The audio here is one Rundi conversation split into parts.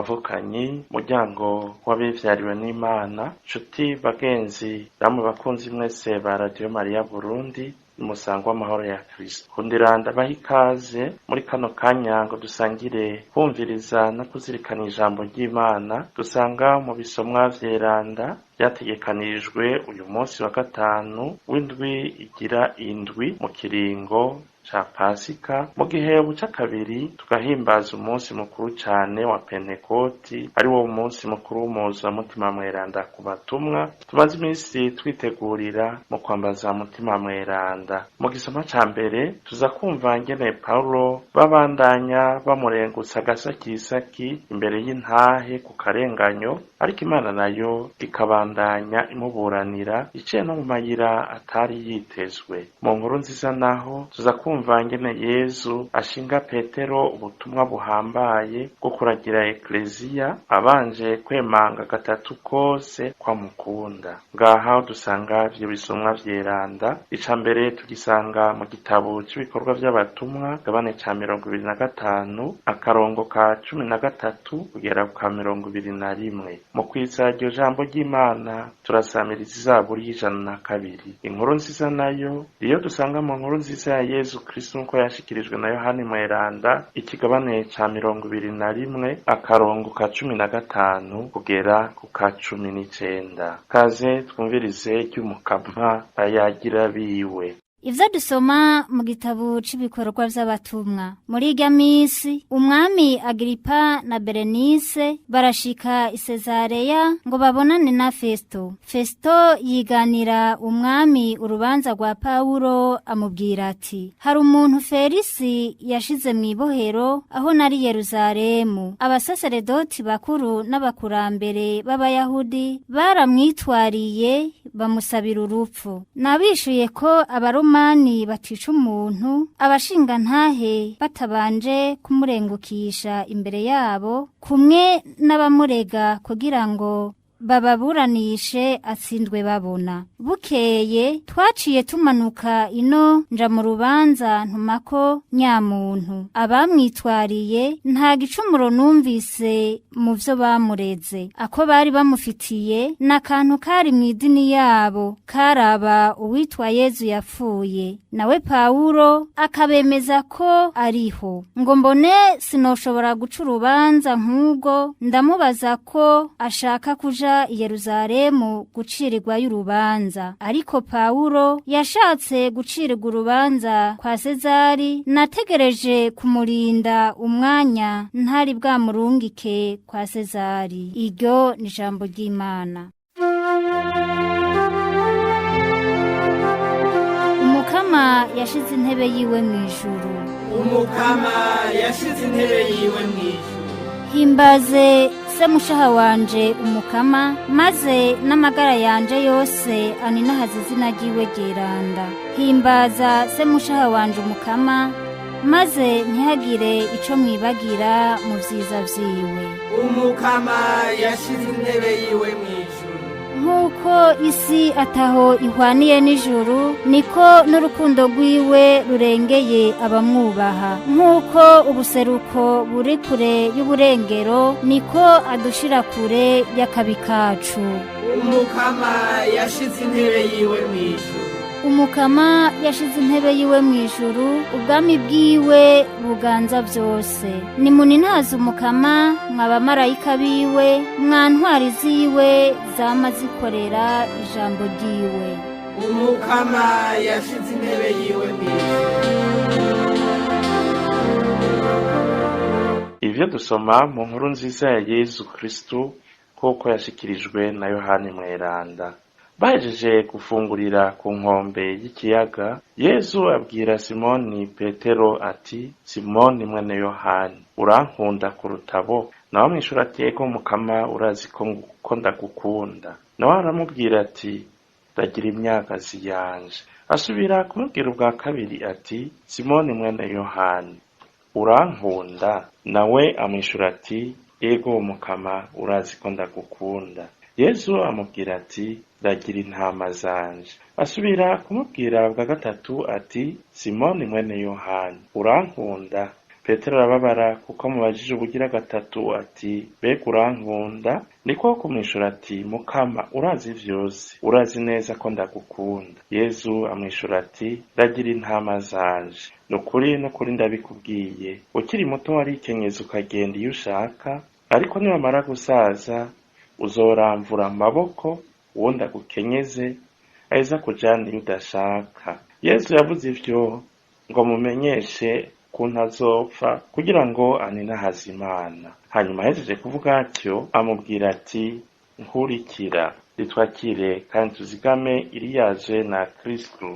Bavukanyi, muryango w'abivyariwe n'Imana, nshuti bagenzi namwe bakunzi mwese ba Radiyo Mariya Burundi, musangwa amahoro ya Kristo. Kundira ndabaha ikaze muri kano kanya ngo dusangire kumviriza no kuzirikana ijambo ry'Imana dusanga mu bisomwa vyeranda vyategekanijwe uyu munsi wa gatanu w'indwi igira indwi mu kiringo ca Pasika, mu gihe buca kabiri tugahimbaza umunsi mukuru cane wa Pentekoti, ari wo munsi mukuru w'umuzamutima mweranda ku batumwa tumaze iminsi twitegurira mu kwambaza mutima mweranda. Mu gisoma ca mbere tuza kumva ngene Paulo babandanya bamurengutsa agasakisaki imbere y'intahe ku karenganyo, ariko Imana nayo ikabandanya imuburanira iciye no mu mayira atari yitezwe. Mu nkuru nziza naho tuza kumva ngene Yezu ashinga Petero ubutumwa buhambaye bwo kuragira Ekleziya abanje kwemanga gatatu kose kwamukunda. Ngaha dusanga ivyo bisomwa vyeranda. Ica mbere tugisanga mu gitabo c'ibikorwa vy'abatumwa gabane ca 25 akarongo ka 13 kugera ku 21. Mu kwiza iryo jambo ry'Imana turasamiriza izaburi y'102. Inkuru nziza nayo iyo dusanga mu nkuru nziza ya Yezu Kristo nkuko yashikirijwe na Yohani Mweranda ikigabane ca 21 akarongo ka 15 kugera ku ka 19. Kaze twumvirize ry'Umukama ayagira biwe. Ivyo dusoma mu gitabo c'ibikorwa vy'abatumwa. Muri irya misi, umwami Agiripa na Berenice barashika i Sezareya ngo babonane na Festo. Festo yiganira umwami urubanza rwa Pawulo amubwira ati: "Hari umuntu Felisi yashize mw'ibohero aho nari Yeruzalemu. Abasaseredoti bakuru n'abakurambere b'Abayahudi baramwitwariye bamusabira urupfu. Nabishuye ko Abaromani batica umuntu, abashingantahe batabanje kumurengukisha imbere yabo, kumwe n'abamurega kugira ngo bababuranishe atsindwe babona. Bukeye twaciye tumanuka ino nja mu rubanza ntumako nyamuntu. Abamwitwariye nta gicumuro numvise mu vyo bamureze. Ako bari bamufitiye n'akantu kari mw'idini yabo, karaba uwitwa Yezu yapfuye. Nawe Pawulo akabemeza ko ariho. Ngo mbone sinoshobora guca urubanza nk'ubwo, ndamubaza ko ashaka kuja i Yeruzalemu gucirirwayo urubanza. Ariko Pawulo yashatse gucirirwa urubanza kwa Sezari, nategereje kumurinda umwanya ntari bwamurungike kwa Sezari." Iryo ni ijambo ry'Imana. Umukama yashize intebe yiwe mw'ijuru. Umukama yashize intebe yiwe mw'ijuru. Himbaze se mushaha wanje Umukama, maze n'amagara yanje yose aninahaze izina ryiwe ryeranda. Himbaza se mushaha wanje Umukama, maze ntihagire ico mwibagira mu vyiza vyiwe. Umukama yashize intebe yiwe mw'ijuru. Nk'uko isi ataho ihwaniye n'ijuru, niko n'urukundo rwiwe rurengeye abamwubaha. Nk'uko ubuseruko buri kure y'uburengero, niko adushira kure y'akabi kacu. Umukama yashize intebe yiwe mw'ijuru. Umukama yashize intebe yiwe mw'ijuru, ubwami bwiwe buganza vyose. Nimuninaze Umukama, mwabamarayika biwe, mwa ntwari ziwe zama zikorera ijambo ryiwe. Umukama yashize intebe yiwe mw'ijuru. Ivyo dusoma mu nkuru nziza ya Yezu Kristo kuko yashikirijwe na Yohani Mweranda. Bahejeje gufungurira ku nkombe y'ikiyaga, Yezu abwira Simoni Petero ati: "Simoni mwene Yohani, urankunda kuruta bo?" Nawe amwishura ati: "Ego Mukama, urazi ko ndagukunda." Nawe aramubwira ati: "Ndagira imyagazi yanje." Asubira kumubwira ubwa kabiri ati: "Simoni mwene Yohani, urankunda?" Nawe amwishura ati: "Ego Mukama, urazi ko ndagukunda." Yezu amubwira ati: "Ragira intama zanje." Asubira kumubwira bwa gatatu ati: "Simoni mwene Yohani, urankunda?" Petero arababara kuko amubajije ubugira gatatu ati mbega urankunda? Niko kumwishura ati Mukama, urazi vyose, urazi neza ko ndagukunda. Yezu amwishura ati ragira intama zanje. Nukuri nukuri ndabikubwiye, ukiri muto warikenyeza ukagenda iyo ushaka, ariko niwamara gusaza uzoramvura amaboko uwundi agukenyeze aheza kujana iyo udashaka. Yezu yavuze ivyo ngo mumenyeshe ukuntu azopfa kugira ngo aninahaze Imana. Hanyuma ahejeje kuvuga atyo amubwira ati nkurikira. Ritwakire kandi tuzigame iriyaje na Kristu.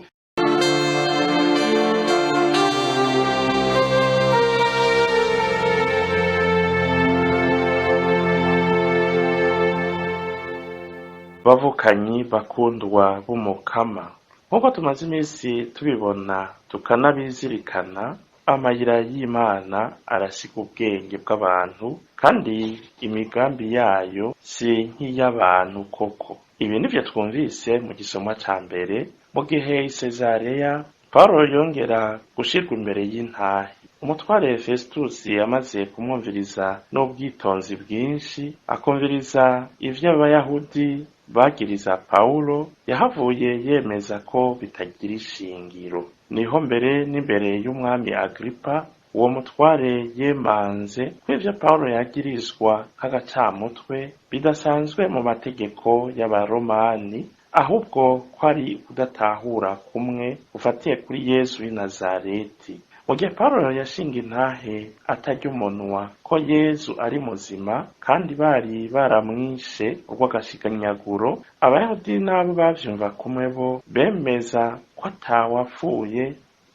Bavukanyi bakundwa b'Umukama, nk'uko tumaze iminsi tubibona tukanabizirikana, amayira y'Imana arasiga ubwenge bw'abantu, kandi imigambi yayo si nk'iy'abantu koko. Ibi nivyo twumvise mu gisomwa ca mbere, mu gihe i Sezareya Pawulo yongera gushirwa imbere y'intahe. Umutware Festus yamaze kumwumviriza n'ubwitonzi bwinshi, akumviriza ivyo abayahudi bagiriza Pawulo, yahavuye yemeza ko bitagira ishingiro. Niho mbere n'imbere y'umwami Agripa, uwo mutware yemanze ko ivyo Pawulo yagirizwa nk'agacamutwe bidasanzwe mu mategeko y'Abaromani, ahubwo ko ari kudatahura kumwe gufatiye kuri Yezu w'i Nazareti. Mu gihe Pawulo yashinga intahe atarya umunwa ko Yezu ari muzima kandi bari baramwishe urw'agashinyaguro, Abayahudi n'abo bavyumva kumwe bo bemeza ko atawapfuye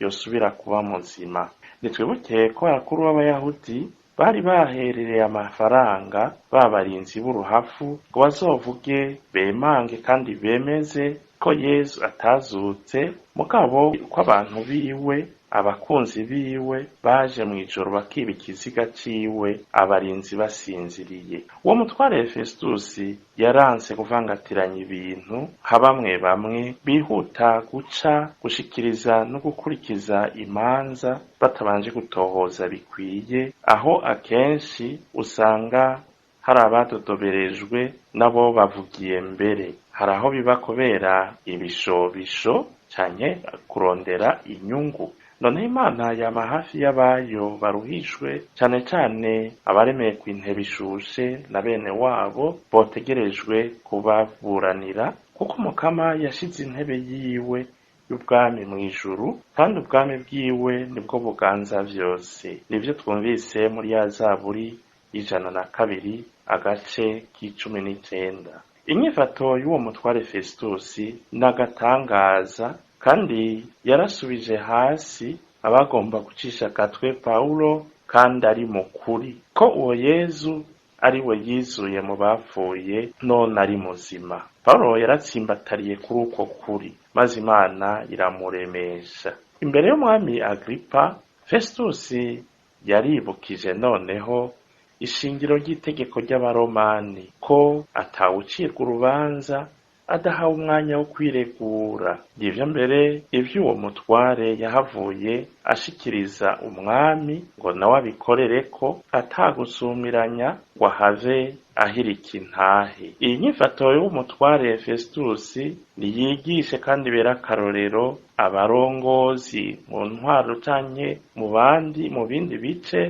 yosubira kuba muzima. Nitwibuke ko abakuru b'Abayahudi bari baherereye amafaranga babarinzi b'uruhafu ngo bazovuge bemange kandi bemeze ko Yezu atazutse, mugabo ko abantu biwe, abakunzi biwe baje mw'ijoro bakiba ikiziga ciwe abarinzi basinziriye. Uwo mutware Festus yaranse kuvangatiranya ibintu nka bamwe bamwe bihuta guca gushikiriza no gukurikiza imanza batabanje gutohoza bikwiye, aho akenshi usanga hari abadodoberejwe nabo bavugiye mbere. Hari aho biba kubera ibishobisho canke kurondera inyungu. None Imana yama hafi y'abayo baruhijwe, cane cane abaremeye kw'intebe ishushe na bene wabo botegerejwe kubaburanira, kuko Umukama yashize intebe yiwe y'ubwami mw'ijuru, kandi ubwami bwiwe nibwo buganza vyose. Nivyo twumvise muri ya Zaburi 102 agace k'19. Inyifato y'uwo mutware Festus n'agatangaza, kandi yarasubije hasi abagomba gucisha agatwe Pawulo, kandi ari mukuri ko uwo Yezu ari we yizuye mu bapfuye none ari muzima. Pawulo yaratsimbatariye kuri uko kuri, maze Imana iramuremesha. Imbere y'umwami Agripa, Festus yaribukije noneho ishingiro ry'itegeko ry'Abaromani ko atawucirwa urubanza adahawe umwanya wo kwiregura. Ngivyo mbere ivy'uwo mutware yahavuye ashikiriza umwami ngo nawe abikorereko atagusumiranya ngo ahave ahirika intahe. Iyi nyifato y'umutware Festus niyigishe kandi ibere akarorero abarongozi mu ntwaro canke mu bandi mu bindi bice,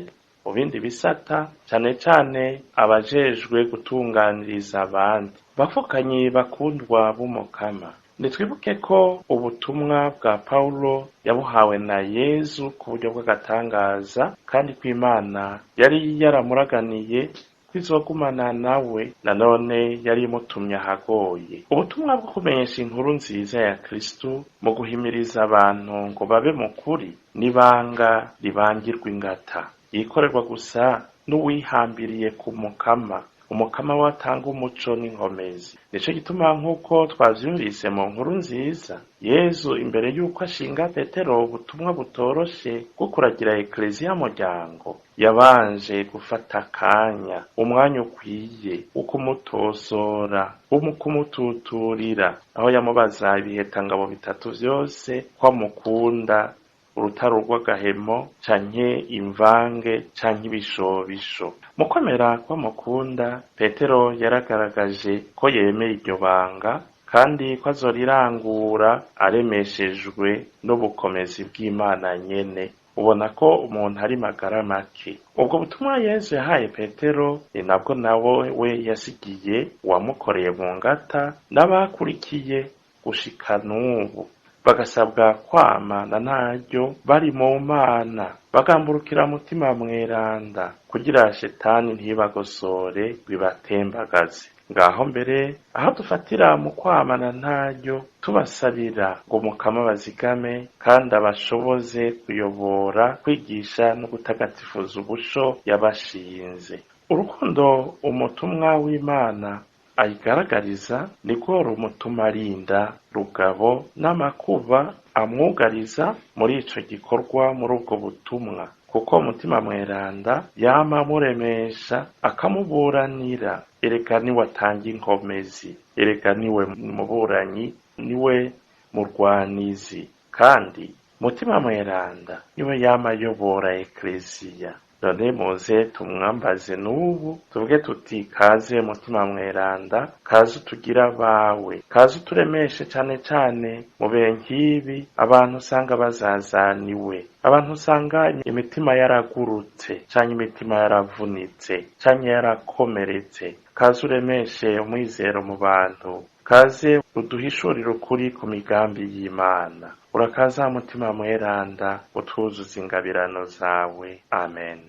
mu bindi bisata, cane cane abajejwe gutunganiriza abandi. Bavukanyi bakundwa b'Umukama, nitwibuke ko ubutumwa bwa Pawulo yabuhawe na Yezu ku buryo bw'agatangaza, kandi ko Imana yari yaramuraganiye kwizogumana nawe, nanone yari imutumye ahagoye. Ubutumwa bwo kumenyesha inkuru nziza ya Kristu mu guhimiriza abantu ngo babe mu kuri n'ibanga ribangirwa ingata, yikorerwa gusa n'uwihambiriye ku Mukama. Umukama we atanga umuco n'inkomezi. Nico gituma nk'uko twavyumvise mu nkuru nziza, Yezu imbere y'uko ashinga Petero ubutumwa butoroshe bwo kuragira ekleziya muryango, yabanje gufata akanya, umwanya ukwiye wo kumutosora, wo kumututurira, aho yamubaza ibihetangabo bitatu vyose ko amukunda Urutaro rw'agahemo canke imvange canke ibishobisho. Mu kwemera kw'amukunda, Petero yaragaragaje ko yemeye iryo banga kandi ko azorirangura aremeshejwe n'ubukomezi bw'Imana nyene. Ubona ko umuntu ari magara make. Ubwo butumwa Yezu yahaye Petero ni nabwo nawe we yasigiye uwamukoreye mu ngata n'abakurikiye gushika n'ubu, bagasabwa kwama na ntaryo bari mu Mana, bagamburukira Mutima Mweranda kugira shetani ntibagosore ngo ibatembagaze. Ngaho mbere aho dufatira mu kwamana ntaryo tubasabira ngo Mukama bazigame kandi abashoboze kuyobora, kwigisha no gutagatifuza ubusho yabashinze. Urukundo umutumwa w'Imana ayigaragariza nirwo rumutuma arinda rugabo n'amakuba amwugariza muri ico gikorwa, muri ubwo butumwa, kuko Mutima Mweranda yama amuremesha akamuburanira. Erega niwe atanga inkomezi, erega niwe muburanyi, niwe murwanizi, kandi Mutima Mweranda niwe yama ayobora Ekleziya. None muze tumwambaze n'ubu tuvuge tuti: kaze Mutima Mweranda, kaze utugira abawe, kaze uturemeshe cane cane mu bihe nk'ibi abantu usanga bazazaniwe, abantu usanga imitima yaragurutse canke imitima yaravunitse canke yarakomeretse. Kaze uremeshe umwizero mu bantu, kaze uduhishurire ukuri ku migambi y'Imana. Urakaza Mutima Mweranda, utwuzuza ingabirano zawe. Amen.